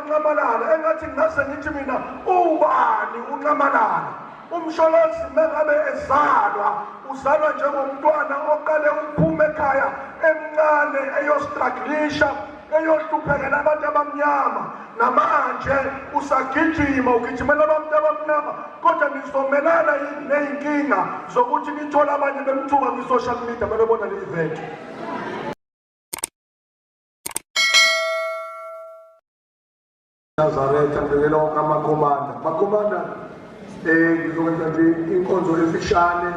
kaNxamalala, engathi ngingase ngithi mina ubani uNxamalala. UMsholozi mengabe ezalwa uzalwa njengomntwana oqale ukuphuma ekhaya emncane eyostruglisha eyohluphekela abantu abamnyama. Namanje usagijima ugijimela abantu abamnyama, kodwa nizomelana yini ney'nkinga zokuthi nithole abanye bemthuka kwi-social media bebebona le event? Nazaretha ngibekela wonke amakhomanda. Makhomanda, ngizokwenza nje inkonzo efishane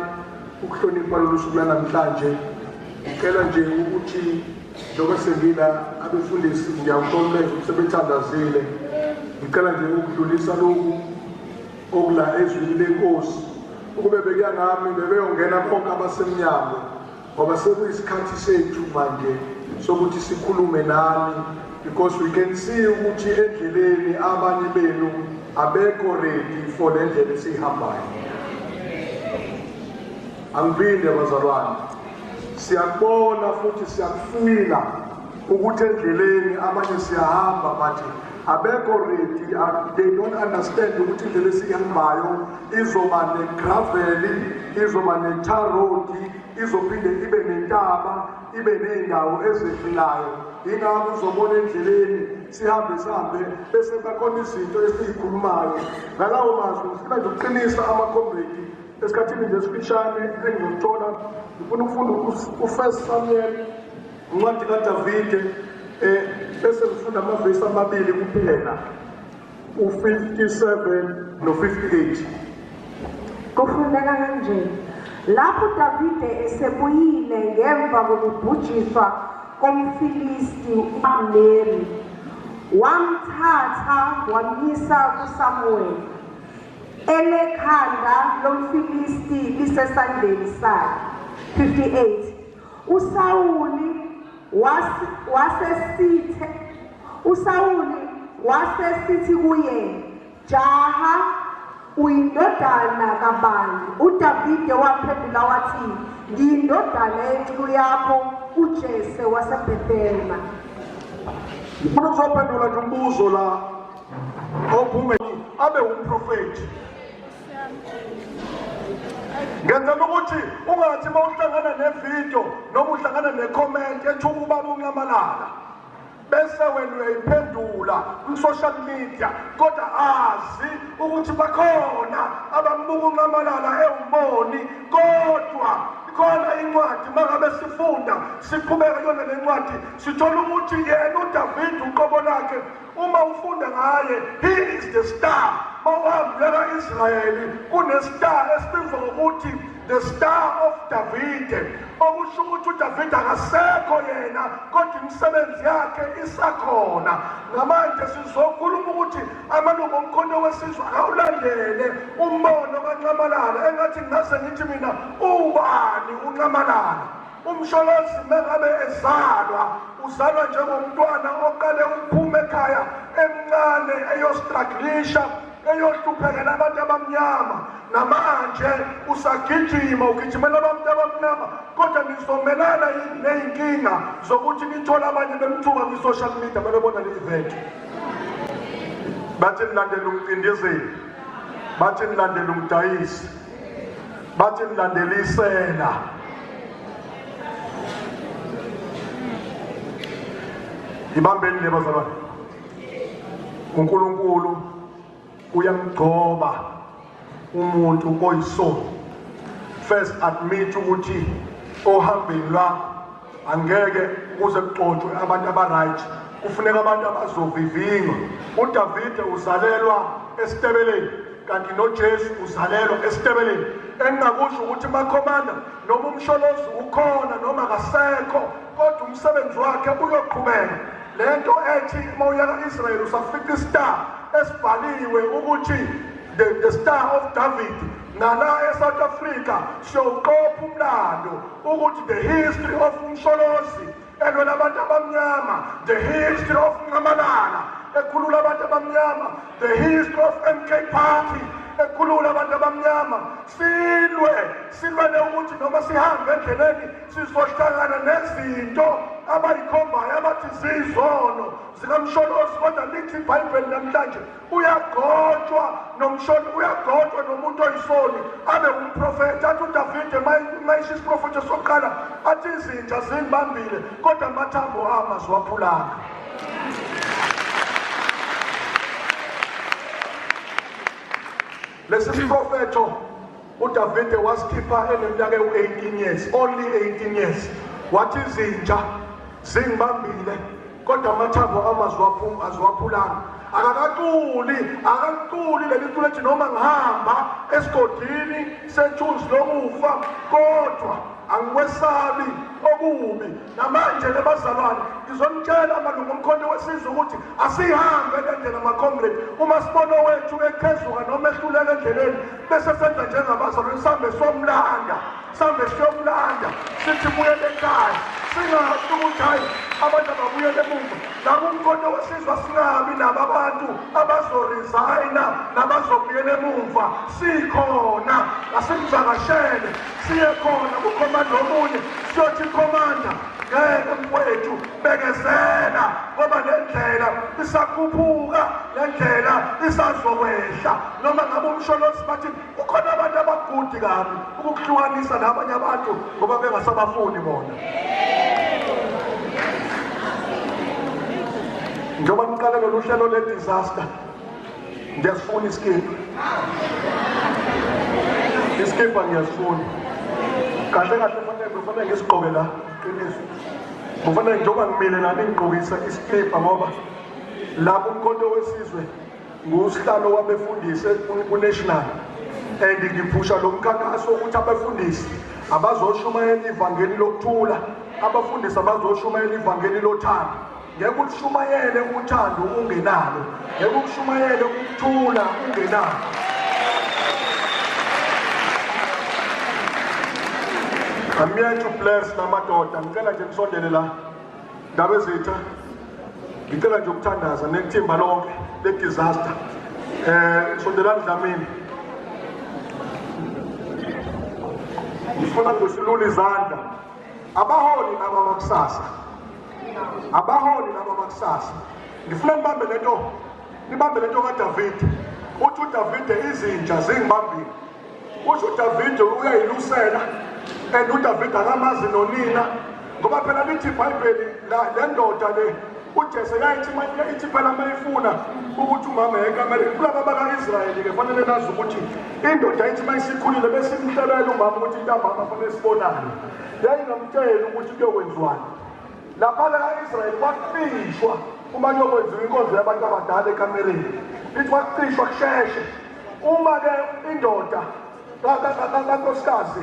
ukuhlonipha lolu suku lwanamhlanje. Ngicela nje ukuthi njengoba sengila abefundisi ngiyakuxoleka ukuthi sebethandazile. Ngicela nje ukudlulisa lokhu okula ezwini lenkosi. Ukube bekuya ngami bebeyongena bonke abasemnyango. Ngoba sekuyisikhathi sethu manje sokuthi sikhulume nani, because we can see ukuthi endleleni abanye benu abekho ready for le ndlela esiyihambayo. Angiphinde bazalwane, siyakubona futhi siyakufila ukuthi endleleni abanye siyahamba but abekho ready, they don't understand ukuthi indlela esiyihambayo izoba ne-gravel, izoba ne-tar road, izophinde ibe nentaba, ibe ney'ndawo ezehlelayo. Yingakho uzobona endleleni sihambe sihambe bese bakhona izinto esiyikhulumayo. Ngalawo mazwi ngifuna nje ukuqinisa amakhomredi esikhathini nje esifishane engizokuthola. Ngifuna ukufunda u-First Samuel, incwadi kaDavide, bese ngifunda amavesi amabili kuphela, u-57 no-58. Kufundeka kanje: lapho uDavide esebuyile ngemva kokubhujiswa komFilisti u-Abneri, wamthatha wamyisa kuSamuweli, elekhanda lomFilisti lisesandleni sakhe. 58 uSawuli wasesithe uSawuli wasesithi kuye, Jaha, uyindodana kabani? UDavide waphendula wathi, Ngiyindodana yenceku yakho uJese waseBhethelma. Ngifuna ukuzophendula nje umbuzo la ophume abe umprofethi. Ngenzela ukuthi ungathi uma uhlangana nevidiyo noma uhlangana necomment ethuka ubaba uNxamalala bese wena uyayiphendula kwi-social media, kodwa azi ukuthi bakhona abambuka uNxamalala ewumboni. Kodwa ikhona incwadi, uma ngabe sifunda siqhubeka kuyona le ncwadi sithola ukuthi yena uDavid uqobo lakhe, uma ufunda ngaye, he is the star. Mawuhamba uya ka-Israyeli kune-star esibizwa ngokuthi the Star of David, okusho ukuthi uDavid akasekho yena, kodwa imisebenzi yakhe isakhona. Namanje sizokhuluma ukuthi amalungu omkhonto wesizwe akawulandele umbono kaNxamalala. Engathi ngingase ngithi mina ubani uNxamalala? UMsholozi mengabe ezalwa uzalwa njengomntwana oqale ukuphuma ekhaya emncane eyostruglisha eyohluphekela abantu abamnyama. Namanje usagijima ugijimela abantu abamnyama, kodwa nizomelana yini ney'nkinga zokuthi nithole abanye bemthuka kwi-social media bebebona le event? Bathi nilandela umcindezeli, bathi nilandela umdayisi, bathi nilandela isela. Ibambeni le bazalwane. uNkulunkulu uyamgcoba umuntu oyisoni. First admit ukuthi ohambeni lwakho angeke kuze kuxotshwe abantu aba-right, kufuneka abantu abazovivinywa. uDavide uzalelwa esitebeleni, kanti noJesu uzalelwa esitebeleni. Engingakusho ukuthi makhomanda, noma uMsholozi ukhona noma akasekho, kodwa umsebenzi wakhe uyoqhubeka. Lento ethi uma uya ka-Israyeli usafica istar esibhaliwe ukuthi the Star of David, nala eSouth Africa siyowuqopha umlando ukuthi the history of uMsholozi elwela abantu abamnyama, the history of Nxamalala ekhulula abantu abamnyama, the history of MK Party ekhulula abantu abamnyama. Silwe silwele ukuthi noma sihambe endleleni sizohlangana nezinto abayikhombayo abathi zizono zikaMsholozi. Kodwa lithi iBhayibheli namhlanje uyagcotshwa nomshoni, uyagcotshwa nomuntu oyisoni abe umprofethi. Athi uDavide mayisho isiprofetho sokuqala athi izinja zingibambile kodwa amathambo ami aziwaphulanga. Lesi siprofetho uDavide wasikhipha eneminyaka ewu-18 years, only 18 years. Wathi izinja zingibambile kodwa amathambo ami aziwaphulanga. Akakaculi, akaculi leli culo ethi noma ngihamba esigodini sethunzi lokufa kodwa angikwesabi okubi. Namanje ke bazalwane ngizonitshela malungu omkhonto wesizwe ukuthi asihambe le ndlela ma-comrade. Uma sibona owethu echezuka noma ehluleka endleleni bese senza njengabazalwane sihambe somlanda, sihambe siyomlanda sithi buyele ekhaya, singasho ukuthi hhayi abantu ababuyele emuva. Laba umkhonto wesizwe asingabi nabo abantu abazoresayina nabazobuyela emumva. Sikhona, asimvakashele siye khona kukhomanda omunye siyothi khomanda ngeke mfowethu bekezela ngoba le ndlela isakhuphuka, le ndlela isazokwehla. Noma ngabe umsholozi bathi kukhona abantu abagudi kabi ukukuhlukanisa nabanye abantu ngoba bengasabafuni bona. Njengoba niqale lolu hlelo le-disaster, ngiyasifuna isikipha, isikipha ngiyasifuna. Kahle kahle kufanele kufanele ngisigqoke la, qiniso. Kufanele njengoba ngimile la ningigqokisa isikipha ngoba la kumkhonto wesizwe ngusihlalo wabefundisi ku-national and ngiphusha lo mkhankaso wokuthi abefundisi abazoshumayela ivangeli lokuthula, abafundisi abazoshumayela ivangeli lothando. Ngeke ulishumayele uthando ungenalo, ngeke ukushumayele ukuthula ungenalo. I'm here to bless namadoda. Ngicela nje nisondele la. Ndaba ezitha. Ngicela nje ukuthandaza nethimba lonke le disaster. Sondelani Dlamini. Ngifuna ngisilula izandla. Abaholi laba bakusasa. Abaholi laba bakusasa. Ngifuna nibambe lento. Nibambe lento kaDavide. Uthi uDavide izinja zingibambile. Usho uDavide uyayilusela and uDavide akamazi nonina ngoba phela lithi iBhayibheli le ndoda le uJese yayithi ithi phela mayifuna ukuthi umama yekamereni kulaba baka-Israyeli ke fanele nazi ukuthi indoda ithi mayisikhulile bese imhlelela umama ukuthi ntambama fanele sibonane. Yayingamtsheli ukuthi kuyokwenziwani. Lapha ka-Israyeli kwakucishwa uma kuyokwenziwa inkonzo yabantu abadala ekamereni. Ithi kwakucishwa kusheshe. Uma-ke indoda kankosikazi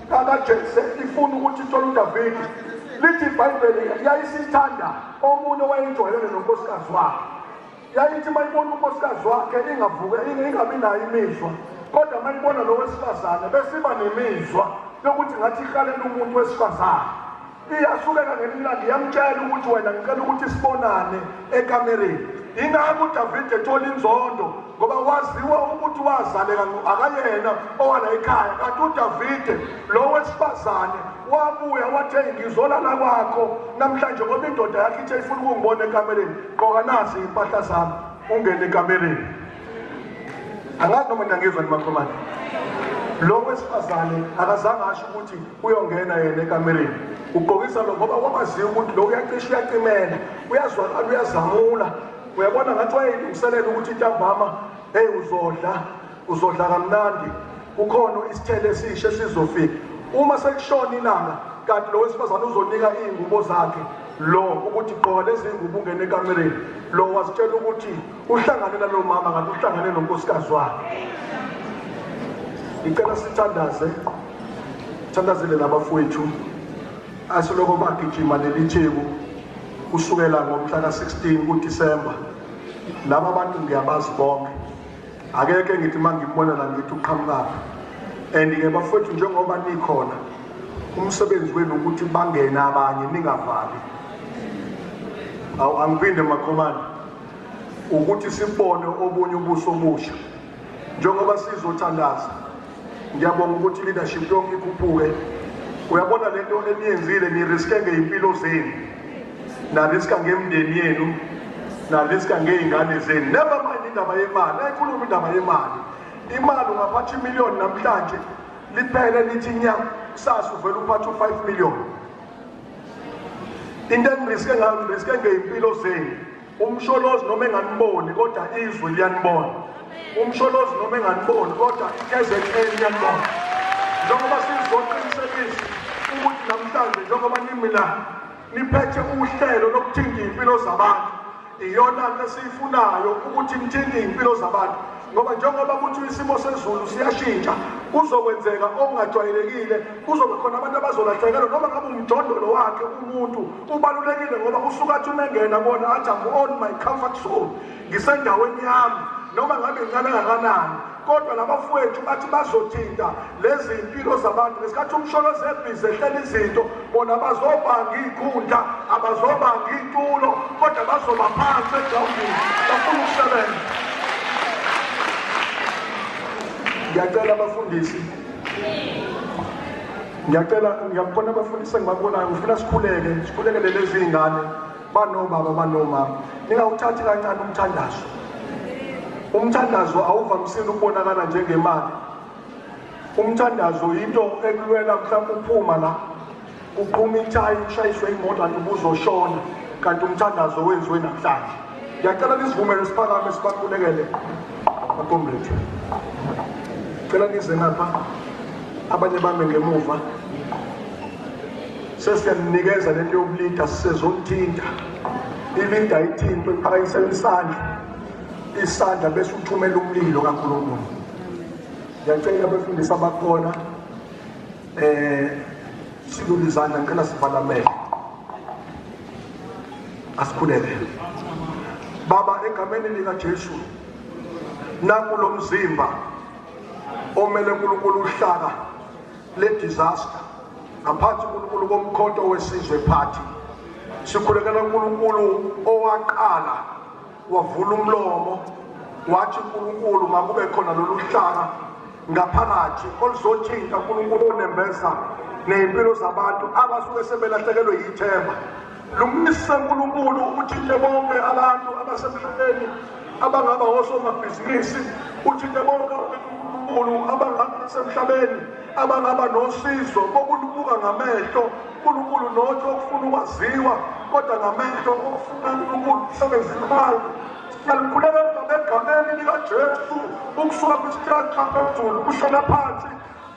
kaJese ifuna ukuthi ithole uDavide, lithi iBhayibheli yayisithanda omunye owayejwayelene nonkosikazi wakhe. Yayithi uma ibona unkosikazi wakhe ingavuke ingabi nayo imizwa, kodwa uma ibona lo wesifazane besiba nemizwa yokuthi ngathi ihlalela umuntu wesifazane. Iyasukeka ngelinye ilanga iyamtshela ukuthi wena ngicela ukuthi sibonane ekamereni. Ingakho uDavide ethola inzondo ngoba waziwa ukuthi wazaleka akayena owala ekhaya, kanti uDavide lo wesifazane wabuya wathi hey ngizolala kwakho namhlanje ngoba indoda yakhe ithe ifuna ukungibona ekamereni, gqoka nazi impahla zami ungene ekamereni. Angazi noma niyangizwa nimakhomane. Lo wesifazane akazange asho ukuthi uyongena yena ekamereni, ugqokisa lo ngoba wabaziwa ukuthi lo uyacisha uyacimela, uyazwakala uyazamula. Uyabona ngathi wayelungiselela ukuthi ntambama hey uzodla, uzodla kamnandi, kukhona isithelo esisha esizofika. Uma sekushona ilanga kanti lo wesifazane uzonika iy'ngubo zakhe lo ukuthi gqoka lezi ngubo ungene ekamereni. Lo wazitshela ukuthi uhlangane nalo mama kanti uhlangane nonkosikazi wakhe. Ngicela sithandaze, thandazele labafowethu asoloko bagijima leli theku kusukela ngomhla ka-16 kuDisemba. Laba bantu ngiyabazi bonke, akekho engithi uma ngimbona la ngithi uqhamukaphi. And-ke bafowethu njengoba nikhona umsebenzi wenu ukuthi bangene abanye ningavali. Awu angiphinde makhomane ukuthi sibone obunye ubuso obusha njengoba sizothandaza. Ngiyabonga ukuthi leadership yonke ikhuphuke. Uyabona lento eniyenzile, niriske ngey'mpilo zenu, nariska ngemindeni yenu. Nariska ngey'ngane zenu. Never mind indaba yemali, ayikhuluma indaba yemali. Imali ungaphatha imiliyoni namhlanje, liphele lithi nya, kusasa uvele uphathe u-5 million. Into engiriske ngayo, ngiriske ngey'mpilo zenu. Umsholozi noma enganiboni kodwa izwe liyanibona. Umsholozi noma enganiboni kodwa iKZN iyanibona. Njengoba sizoqinisekisa ukuthi namhlanje njengoba nimi la niphethe uhlelo lokuthinta iy'mpilo zabantu, iyona nto esiyifunayo ukuthi nithinte iy'mpilo zabantu, ngoba njengoba kuthiwa isimo sezulu siyashintsha, kuzokwenzeka okungajwayelekile, kuzobe khona abantu abazolahlekelwa. Noma ngabe umjondolo wakhe umuntu ubalulekile, ngoba usuke athi uma engena kona athi I'm on my comfort zone, ngisendaweni yami, noma ngabe incane kangakanani. Kodwa labafowethu bathi bazothinta lezi mpilo zabantu ngesikhathi umsholozi ebhizi ehlela izinto, bona bazobanga iy'khundla, abazobanga iy'tulo, kodwa bazoba phansi egrawundini, bafuna ukusebenza. Ngiyacela abafundisi, ngiyacela, ngiyabona abafundisi engibabonayo, ngifuna sikhuleke, sikhulekele lezi iy'ngane, banobaba banomama. Ningawuthathi kancane umthandazo. Umthandazo awuvamisile ukubonakala njengemali. Umthandazo into ekulwela mhlawumbe uphuma la kuqhuma ithayi ushayiswe imoto kanti ubuzoshona, kanti umthandazo wenziwe namhlanje. Ngiyacela nisivumele siphakame sibakhulekele bakomrade. Cela nize ngapha, abanye bame ngemuva. Sesiyanikeza lento yokulinda, sizonithinta. Ilinda ithintwe, iphakanyisela isandla, isandla bese uthumela umlilo kaNkulunkulu. Ngiyacela abefundisi abakhona, silule izandla, ngicela sivale amehlo, asikhuleke. Baba, egameni likaJesu, naku lo mzimba omele uNkulunkulu uhlaka le disaster ngaphansi uNkulunkulu komkhonto wesizwe party. Sikhulekela uNkulunkulu owaqala wavula umlomo wathi uNkulunkulu makube khona lolu hlaka ngaphakathi oluzothinta uNkulunkulu onembeza ney'mpilo zabantu abasuke sebelahlekelwe yithemba. Lumise uNkulunkulu uthinte bonke abantu abasemhlabeni abangaba osomabhizinisi, uthinte bonke uNkulunkulu abangasemhlabeni abangaba nosizo bokulubuka ngamehlo uNkulunkulu, nothi okufuna ukwaziwa kodwa ngamehlo okufuna uNkulunkulu umsebenzi imali. Siyalikhuleka egameni likaJesu ukusuka kwi-structure phezulu kushona phansi.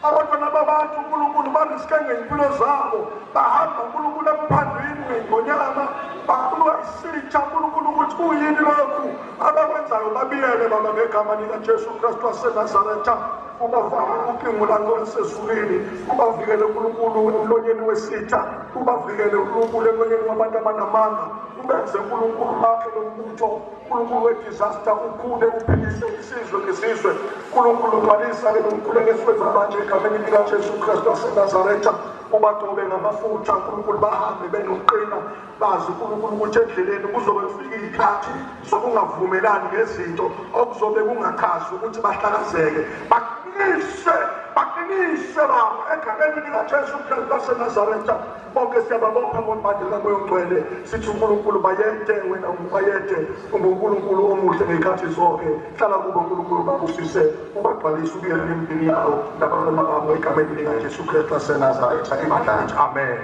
Abantwana babantu uNkulunkulu bariske ngey'mpilo zabo, bahamba uNkulunkulu emphandwini ngey'ngonyama, bakhuluma isitsha uNkulunkulu ukuthi kuyini lokhu abakwenzayo. Babiyele Baba ngegama likaJesu Kristu waseNazaretha, ubafake ucingo lakho olusezulwini, ubavikele uNkulunkulu emlonyeni wesitha, ubavikele uNkulunkulu emlonyeni wabantu abanamanga, ubenze uNkulunkulu bakhe lombutho uNkulunkulu we-disaster ukhule uphilise isizwe ngesizwe. uNkulunkulu gcwalisa ke nomkhuleko esiwenza manje egameni likaJesu Kristu waseNazaretha, ubagcobe ngamafutha uNkulunkulu, bahambe benokuqina, bazi uNkulunkulu ukuthi endleleni kuzobe kufika iy'khathi zokungavumelani ngezinto okuzobe kungachazi ukuthi bahlakazeke. Baqinise, baqinise Baba egameni likaJesu Kristu waseNazaretha. Bonke siyababopha ngombandela kaMoya oNgcwele, sithi uNkulunkulu bayede, wena ungubayede, unguNkulunkulu omuhle ngey'khathi zonke. Hlala kubo uNkulunkulu, babusise, ubagcwalise, ubuyele nemindeni yabo nabantwana babo egameni likaJesu Kristu waseNazaretha. Ibandla lithi amen.